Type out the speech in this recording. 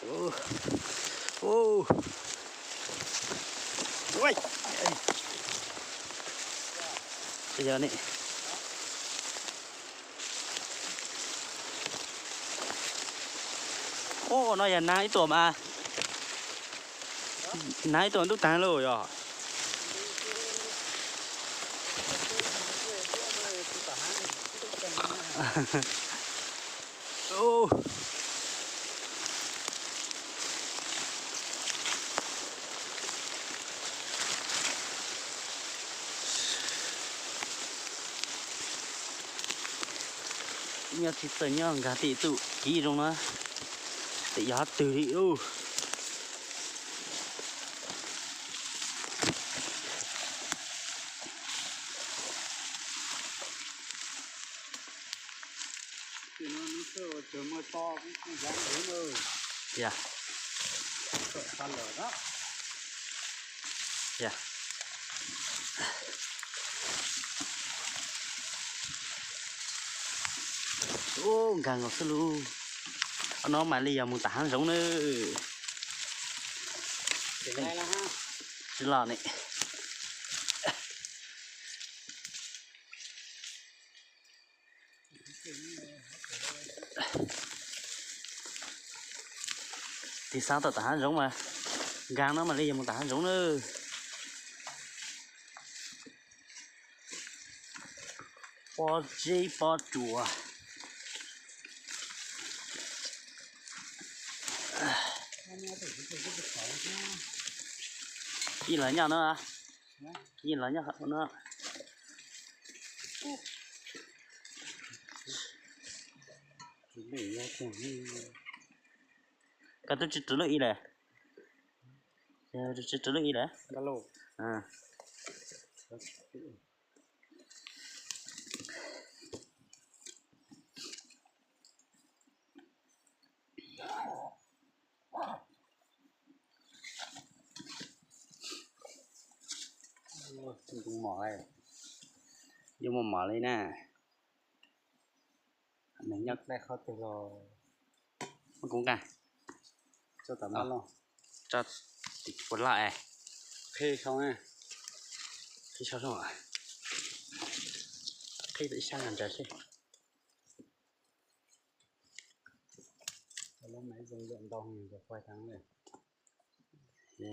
Ua, ua, ua. Yog ne. Ua, no yog nag ib tuam mas. Nag ib tuam ntub taag lauj yog. Nyob tsis txawj nyob nkag tim txuj kev zoo na, tim yog twg li lauj. Yog. Ub, nkag nkaus xwb lauj. Ob no mam li yog mus tom hav zoov na. Tsis los ne. Tig xav tau tom hav zoov mas, nkag no mam li yog mus tom hav zoov na. Pob zeb pob tsuas. Ib los nyob no, ib los nyob no. Koj twb tsis rwv lub ib lawm. Tsis rwv lub ib lawm. Yuav muaj mov li na. Nws nyob qhov twg los muab kuv nqa. Tso tim puas loj es. Qhib sau, qhib sau, qhib ib sab ntsawg seb. Lub me zoo nkauj ntau, quaj heev li.